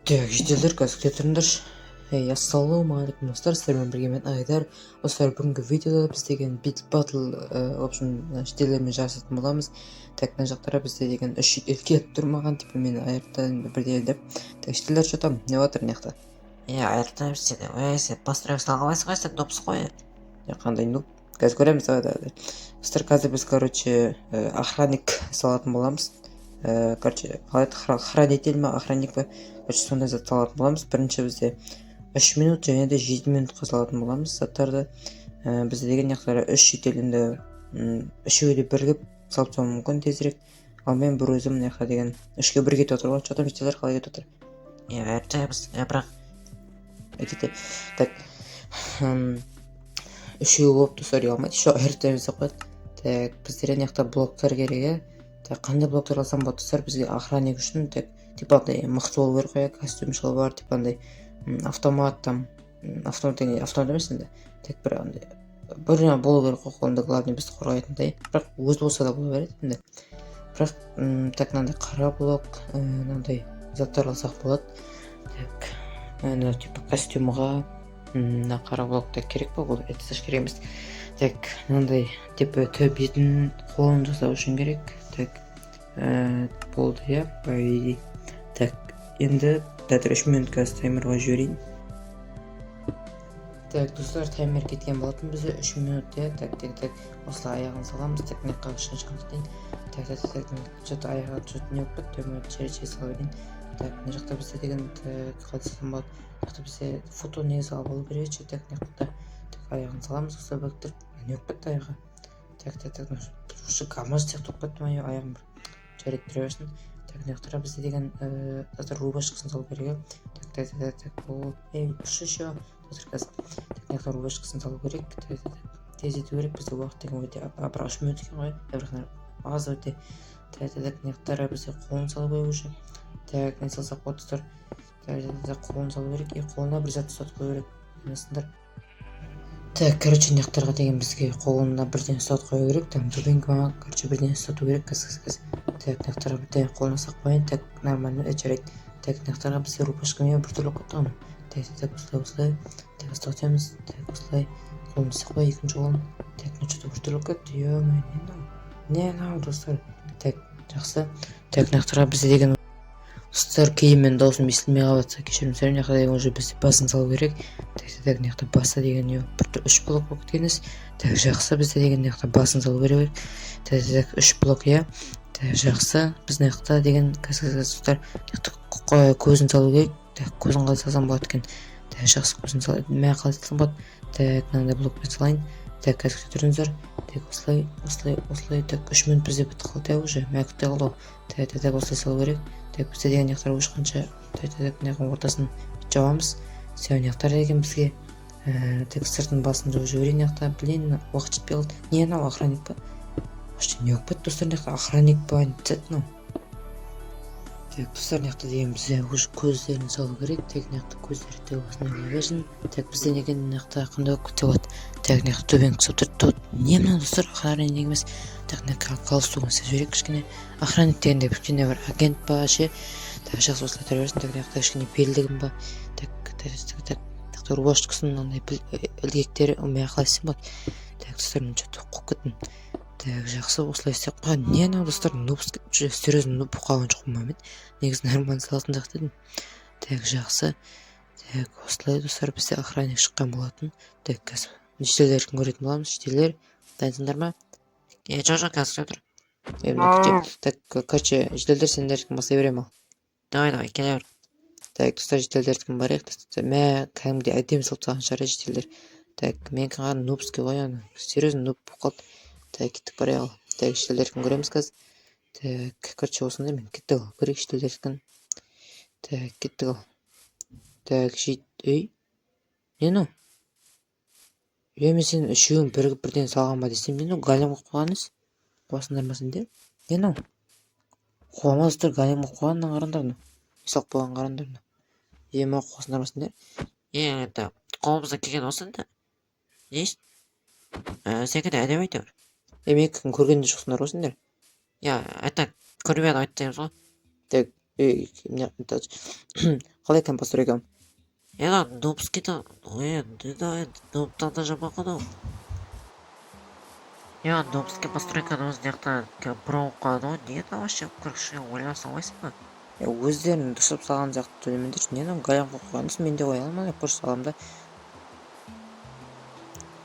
Так, жительдер, қазір күте тұрыңдаршы. Ей, ассалаумағалейкум, достар, сіздермен бірге мен, Айдар. Достар, бүгінгі видеода біз деген бит батл, в общем, жительдермен жарысатын боламыз. Так, мына жақтара бізде деген үш житель келіп тұр маған, типа мені айырып бірдей деп. Так, жительдер, что там, не жатыр мына жақта? Е, айыртайын сені. Ой, сен постройка сала алмайсың ғой, сен нубсың ғой. Е, қандай нуб? Қазір көреміз, давай, давай, давай. Достар, қазір біз, короче, охранник салатын боламыз. Короче, қалай еді, хранитель ма, охранник па, короче, сондай зат салатын боламыз. Бірінші бізде 3 минут және де 7 минутқа салатын боламыз заттарды. Бізде деген мына үш житель енді үшеуі де бірігіп салып тастауы мүмкін тезірек. Ал мен бір өзім мына жақта деген 3-ке 1 кетіп отыр ғой. Че там, жительдер, қалай кетіп отыр? Е, айыртаймыз. Е, бірақ Кете. Так, үшеуі болып, достар, ұялмайды, еще айырып деп қояды. Так, біздерге мына жақта блоктар керек, иә. Так, қандай блоктар алсам болады, достар, бізге охранник үшін? Так, типа андай мықты болу керек қой, иә, костюм шалбар, типа андай автомат там, автомат деген, автомат емес енді. Так, бір андай бір болу керек қой қолында, главный бізді қорғайтындай, бірақ өзі болса да бола береді енді. Бірақ так, мынандай қара блок, мынандай заттар алсақ болады. Так, мына типа костюмға мына қара блок та керек па? Ол это керек емес. Так, мынандай типа бетін, қолын жасау үшін керек. Так, болды, иә, по идее. Так, енді қазір 3 минут, қазір таймер қойып жіберейін. Так, достар, таймер кеткен болатын бізде 3 минут, иә. Так, так, так, осылай аяғын саламыз. Так, мына жаққа кішкене шығып. Так, так, так, че то аяғы че то не болып кетті, жер сала берейін. Так, мына жақта бізде деген, так, қалай салсам болады? Мына жақта бізде фото негізі алып алу керек еді. Так, мына жақта, так, аяғын саламыз осылай біріктіріп. Не болып кетті аяғы? Так, так, так, уже камаз сияқты болып кетті ма аяғым бір? Жарайды, тұра берсін. Так, мына жақтарға бізде деген қазір рубашкасын салу керек, иә. Так, так, так, так, ол, ей, үш еще, қазір, қазір. Так, мына жақта рубашкасын салу керек. Так, так, так, тездету керек бізде уақыт деген өте, бірақ 3 минут екен ғой, бірақ аз өте. Так, так, так, мына жақтарға бізде қолын салу керек уже. Так, не салсақ болады, достар? Так, так, так, қолын салу керек и қолына бір зат ұстатып қою керек емессіңдер. Так, короче, мына жақтарға деген бізге қолына бірдеңе ұстатып қою керек, там дубинка ма, короче, бірдеңе ұстату керек. Қазір, қазір, қазір. Так, мына жақтарға бірдеңе қолына ұстап қояйын. Так, нормально, жарайды. Так, мына жақтарға бізде рубашкамен біртүрлі болып кетті ғой. Так, так, так, осылай, осылай, так, ұстатамыз. Так, осылай қолын істеп қой, екінші қолын. Так, мына че то біртүрлі болып кетті, е мое, не мынау, не мынау, достар? Так, жақсы. Так, мына жақтарға бізде деген, достар, кейін мен дауысым естілмей қалып жатса, кешірім сұраймын. Мына жақта деген уже бізде басын салу керек. Так, так, так, мына жақта басы деген не бір үш блок болып кеткен ес. Так, жақсы, бізде деген мына жақта басын салу керек. Так, так, так, үш блок, иә. Так, жақсы, біз мына жақта деген қазір, қазір, достар, мына жақта көзін салу керек. Так, көзін қалай салсам болады екен? Так, жақсы, көзін сал, мә, қалай салсам болады? Так, мынандай блокпен салайын. Так, қазір, күте тұрыңыздар. Так, осылай, осылай, осылай. Так, 3 минут бізде бітіп қалды, иә, уже, мә, күте қалды ғой. Так, так, так, осылай салу керек. Так, бізде деген мына жақтар уже қанша? Так, так, так, мына жақтың ортасын жабамыз. Все, мына жақтар деген бізге так, сыртын, басын жауып жіберейін мына жақта. Блин, уақыт жетпей қалды. Не анау, охранник па вообще? Не болып кетті, достар, мына жақта? Охранник па, не мынау? Так, достар, мына жақта деген бізде уже көздерін салу керек. Так, мына жақта көздері де осындай бола берсін. Так, бізде деген мына жақта қандай болып кетсе болады? Так, мына жақта төбені ұқсап тұр. Не мынау, достар, охранник емес. Так, мына галстугын істеп жіберейік кішкене. Охранник дегенде кішкене бір агент па ше? Так, жақсы, осылай тұра берсін. Так, мына жақта кішкене белдігім ба? Так, так, так, так, мына жақта рубашкасының мынандай ілгектері, мә, қалай істесем болады? Так, достар, мен че то қуып кеттім. Так, жақсы, осылай істеп қойған. Не анау, достар, нуб, серьезно, нуб болып қалған жоқпын ба мен? Негізі нормально салатын сияқты едім. Так, жақсы. Так, осылай, достар, бізде охранник шыққан болатын. Так, қазір жительдердікін көретін боламыз. Жительдер, дайынсыңдар ма? Е, жоқ, жоқ, қазір, тұр. Е, мына, так, короче, жительдер, сендердікін бастай беремін, ал. Давай, давай, келе бер. Так, достар, жительдердікін барайық. Мә, кәдімгідей әдемі салып тастаған шығар, иә, жительдер. Так, менікі қара, нубский ғой ана, серьезно, нуб болып қалды. Так, кеттік, барайық, ал. Так, жительдердікін көреміз қазір. Так, короче, осындай мен, кеттік, ал, көрейік жительдердікін. Так, кеттік, ал. Так, ей, не мынау? Е, мен сен үшеуің бірігіп бірдеңе салған ба десем, не мынау, голем қойып қойған емес? Қуасыңдар ма сендер? Не мынау? Қуа ма, достар, голем қойып қойған? Мына қараңдар, мынау не салып қойған, қараңдар мына. Е, мынау, қуасыңдар ма сендер? Е, енді қолымыздан келген осы енді. Не сенікі де әдемі әйтеуір. Е, менікін көрген де жоқсыңдар ғой сендер. Я, это көрмей айтып ғой. Так. Ей, қалай екен постройкам? Е, мынау нубский да, ой, енді нубтан да жаман ғой мынау. Е, нубский постройканың өзі мына жақта бұрын қойған ғой. Не мынау вообще? Кішкене ойлана салмайсың ба? Е, өздерің дұрыстап салған сияқты төлемеңдерші. Не мынау, голем қойып қойған? Мен де қоя алмай, просто саламын да.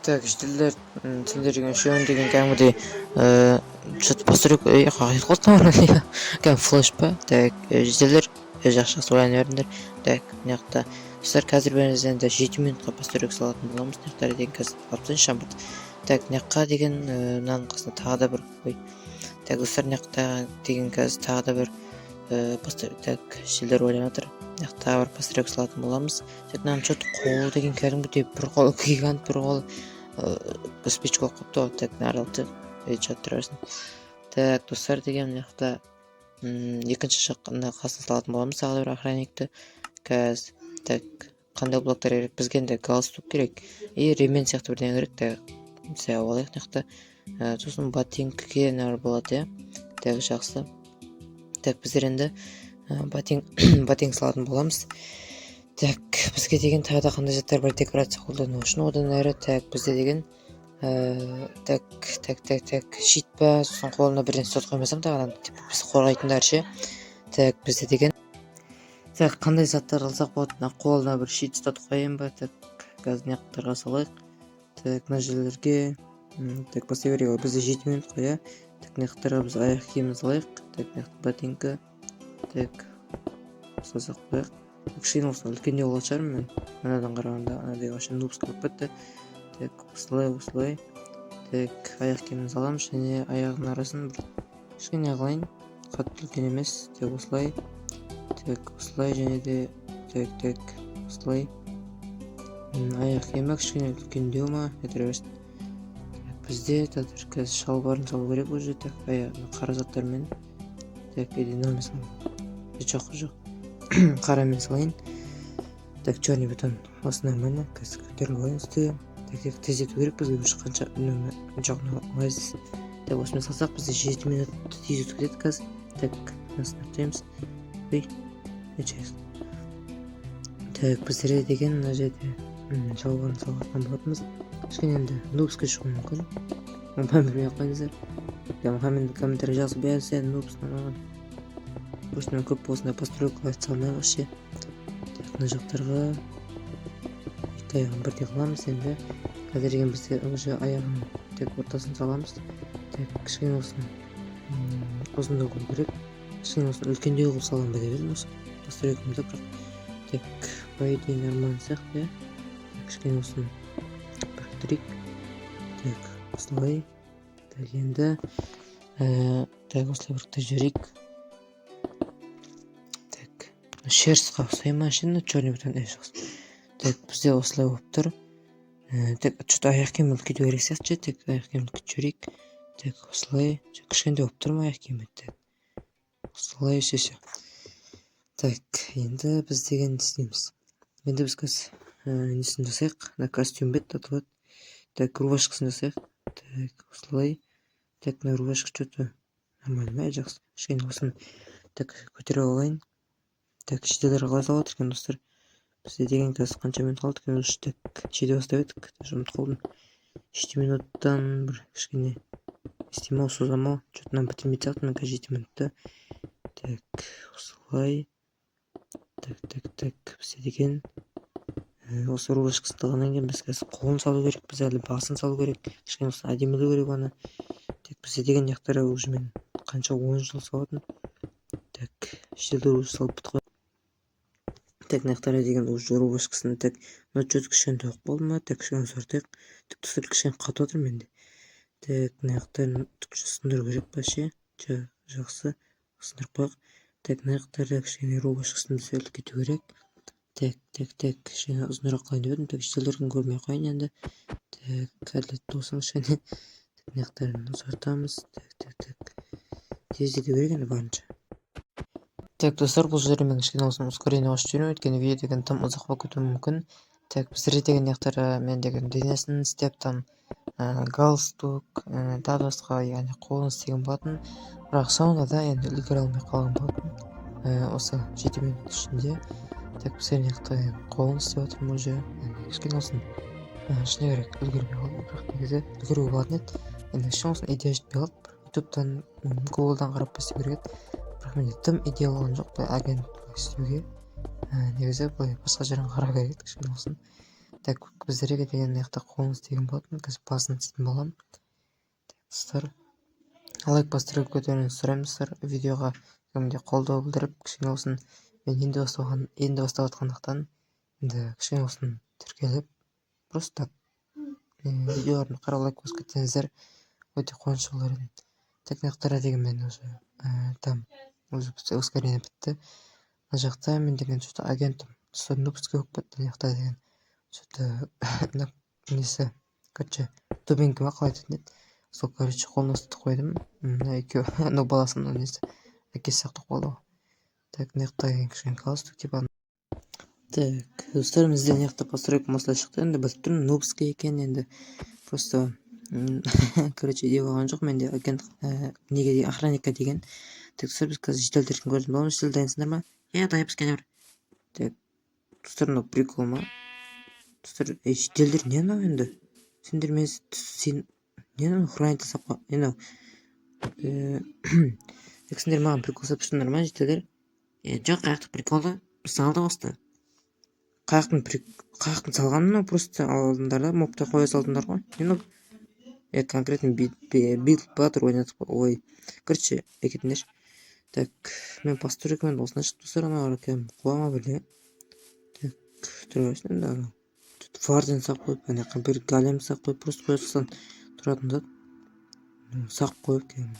Так, жительдер, сендер деген үшеуің деген кәдімгідей что-то постройка, ей, қайтып қалды, кәдімгі флеш па? Так, жительдер, жақсы, жақсы ойлана беріңдер. Так, мына жақта, достар, қазір біз енді 7 минутқа постройка салатын боламыз. Мына жақта деген қазір алып тастайыншы жаңбырды. Так, мына жаққа деген мынаның қасына тағы да бір, ой, так, достар, мына жақта деген қазір тағы да бір так, жительдер ойланып жатыр. Мына жақта тағы бір постройка салатын боламыз. Так, мынаның че-то қолы деген кәдімгідей бір қолы гигант, бір қолы спичка болып қалыпты ғой. Так, мына алып жатып тұра берсін. Так, достар, деген мына жақта екінші жақ мына қасына салатын боламыз тағы да бір охранникті қазір. Так, қандай блоктар керек бізге? Енді галстук керек и ремень сияқты бірдеңе керек. Так, сәл алайық мына жақта. Сосын ботинкіге не болады, иә? Так, жақсы. Так, біздер енді ботинк салатын боламыз. Так, бізге деген тағы да қандай заттар бар декорация қолдану үшін одан әрі? Так, бізде деген так, так, так, так, щит па, сосын қолына бірден ұстатып қоймасам тағы да, типа бізді қорғайтындар ше. Так, бізде деген, так, қандай заттар алсақ болады? Мына қолына бір щит ұстатып қояйын ба? Так, қазір мына жақтарға салайық. Так, мына жерлерге. Так, бастай берейік. Ал бізде 7 минут қой, иә? Так, мына жақтарға біз аяқ киімін салайық. Так, мына жақта ботинка. Так, салсақ қояйық. Кішкене болсын, үлкендеу болатын шығармын мен мынадан қарағанда. Анадай вообще нубский болып кетті. Так, осылай, осылай. Так, аяқ киімін саламыз және аяғының арасын бір кішкене қылайын, қатты үлкен емес. Так, осылай. Так, осылай және де, так, так, осылай. Аяқ киімі кішкене үлкендеу ма, тұра берсін. Так, бізде қазір қазір шалбарын салу керек уже. Так, аяғына қара заттармен. Так, или мынамен салайын? Жоқ, жоқ, қарамен салайын. Так, черный бетон, осы нормально. Қазір көтеріп алайын үстіге. Так, так, тездету керек бізге уже. Қанша? Жоқ, мынау ыңғайсыз. Так, осымен салсақ, бізде 7 минут тез өтіп кетеді қазір. Так, мынасын өртейміз. Ой, өшіресің. Так, біздерде деген мына жерде шалбарын салып жатқан болатынбыз. Кішкене енді нубский шығуы мүмкін, оңбай білмей ақ қойыңыздар. Комментарий жазып, иә, сен нубсың анаған. Просто мен көп осындай постройкалар салмай вообще. Так, мына жақтарға екі аяғын бірдей қыламыз. Енді қазір деген бізде уже аяғын тек ортасын саламыз. Так, кішкене болсын ұзындау қылу керек. Кішкене болсын үлкендеу қылып саламын ба деп едім осы постройкамды, бірақ, так, по идее, нормально сияқты, иә. Так, кішкене болсын біріктірейік. Так, осылай. Так, енді так, осылай біріктіріп жіберейік. Так, шерстьқа ұқсай ма ше мына черный бетон? Жақсы. Так, бізде осылай болып тұр. Так, че то аяқ киім үлкейту керек сияқты ше. Так, аяқ киім үлкейтіп жіберейік. Так, осылай кішкентай болып тұр ма аяқ киімі? Так, осылай, все, все. Так, енді біз деген не істейміз? Енді біз қазір несін жасайық? Мына костюм бе еді аталады? Так, рубашкасын жасайық. Так, осылай. Так, мына рубашка че то нормально ма? Жақсы, кішкене осыны, так, көтеріп алайын. Так, жительдер қалай салып жатыр екен, достар? Бізде деген қазір қанша минут қалды екен уже? Так, нешеде бастап едік, даже ұмытып қалдым. 7 минуттан бір кішкене істеймін ау, созамын ау, че то мынаны бітірмейтін сияқтымын қазір 7 минутта. Так, осылай. Так, так, так, бізде деген осы рубашкасын алғаннан кейін біз қазір қолын салу керекпіз, әлі басын салу керек, кішкене болсын әдемілеу керек оны. Так, бізде деген жақтары уже мен қанша 10 жыл салатын. Так, жительдер уже салып бітті ғой. Так, мына жақтары деген уже рубашкасын. Так, мына че то кішкентай болып қалды ма? Так, кішкене ұзартайық. Так, достар, кішкене қатып жатыр менде. Так, мына жақтарын сындыру керек па ше? Жақсы, сындырып қояйық. Так, мына жақтары кішкене рубашкасын сәл үлкейту керек. Так, так, так, кішкене ұзынырақ қылайын деп едім. Так, жительдердің көрмей ақ қояйын енді. Так, әділетті болсын кішкене. Так, мына жақтарын ұзартамыз. Так, так, так, тездету керек енді барынша. Так, достар, бұл жерде мен кішкене болсын ускорение қосып жіберемін, өйткені видео деген тым ұзақ болып кетуі мүмкін. Так, біздерде деген жақтары мен деген денесін істеп, там галстук, тағы басқа, яғни қолын істеген болатын, бірақ соңында да енді үлгере алмай қалған болатын. Осы 7 минут ішінде. Так, біз мына жақта қолын істеп жатырмын уже. Енді кішкене болсын, шыны керек, үлгермей қалдым, бірақ негізі үлгеруге болатын еді. Енді кішкене болсын идея жетпей қалды. Бір Ютубтан, Гуглдан қарап істеу керек еді, бірақ менде тым идея болған жоқ былай агент былай істеуге. Негізі былай басқа жерден қарау керек еді кішкене болсын. Так, біздерге деген мына жақта қолын істеген болатын, қазір басын істейтін боламын. Достар, лайк бастырып кетулеріңізді сұраймын. Достар, видеоға кәдімгідей қолдау білдіріп, кішкене болсын, мен енді бастап жатқандықтан, енді кішкене болсын тіркеліп, просто так видеоларымды қарап, лайк басып кетсеңіздер, өте қуанышты болар едім. Так, мына жақтарда деген мен уже там уже ускорение бітті. Мына жақта мен деген что то агентім, достар, нубский болып кетті. Мына жақта деген что то мына несі, короче, дубинка ма, қалай айтатын еді сол, короче, қолына ұстатып қойдым. Мына екеуі анау баласы, мынау несі, әкесі сияқты болып қалды ғой. Так, мына жақта кішкене галстук типа. Так, достар, бізде мына жақта постройка осылай шықты. Енді біліп тұрмын нубский екен енді, просто короче, идея болған жоқ менде агент неге деген, охранникқа деген. Так, достар, біз қазір жительдерді көретін боламыз. Житель, дайынсыңдар ма? Иә, дайынбыз, кәне бір. Так, достар, мынау прикол ма, достар? Ей, жительдер, не мынау енді? Сендер мен сен не мынау, хранитель салып, не мынау? Так, сендер маған прикол жасап тұрсыңдар ма, жительдер? Е, жоқ, қаяқтың приколы? Біз салдық осыны. Қаяқтың салғаны мынау? Просто алдыңдар да, мобты қоя салдыңдар ғой. Не мынау? Е, конкретно бит батыр ойнатып, ой, короче, әкетіңдерші. Так, мен постройкамен осындай шықты, достар. Аналар кәдімгі қуа ма, бірдеңе. Так, тұра берсін енді. Анау варден салып қойып, ана жаққа бір голем салып қойып, просто қоя салсаң тұратын зат. Сақ қойып кәдімгі.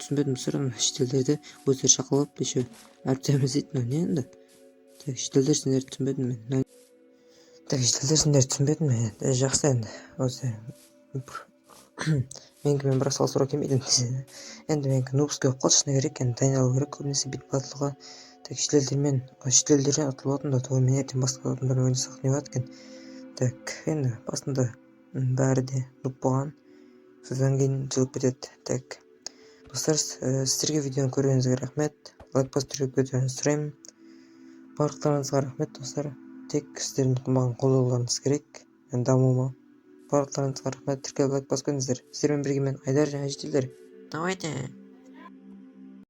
Түсінбедім, достар. Ана шетелдерде өздері шақырып алып, еще әріптесіміз дейді. Мынау не енді? Так, шетелдер, сендерді түсінбедім мен. Так, шетелдер, сендерді түсінбедім мен. Жақсы, енді өзі менікімен бірақ салыстыруға келмейді енді. Енді менікі нубский болып қалды, шыны керек. Енді дайындалу керек көбінесе бит батлға. Так, шетелдермен, шетелдерден ұтылып алдым да, то мен ертең басқа адамдармен ойнасақ, не болады екен? Так, енді басында бәрі де нуб болған, содан кейін түзеліп кетеді. Так, достар, сіздерге видеоны көргеніңізге рахмет. Лайк басып, тіркеліп кетулеріңізді сұраймын. Барлықтарыңызға рахмет, достар. Тек сіздердің маған қолдауларыңыз керек мен дамуыма. Барлықтарыңызға рахмет. Тіркеліп, лайк басып кетіңіздер. Сіздермен бірге мен, Айдар және жительдер. Давайте.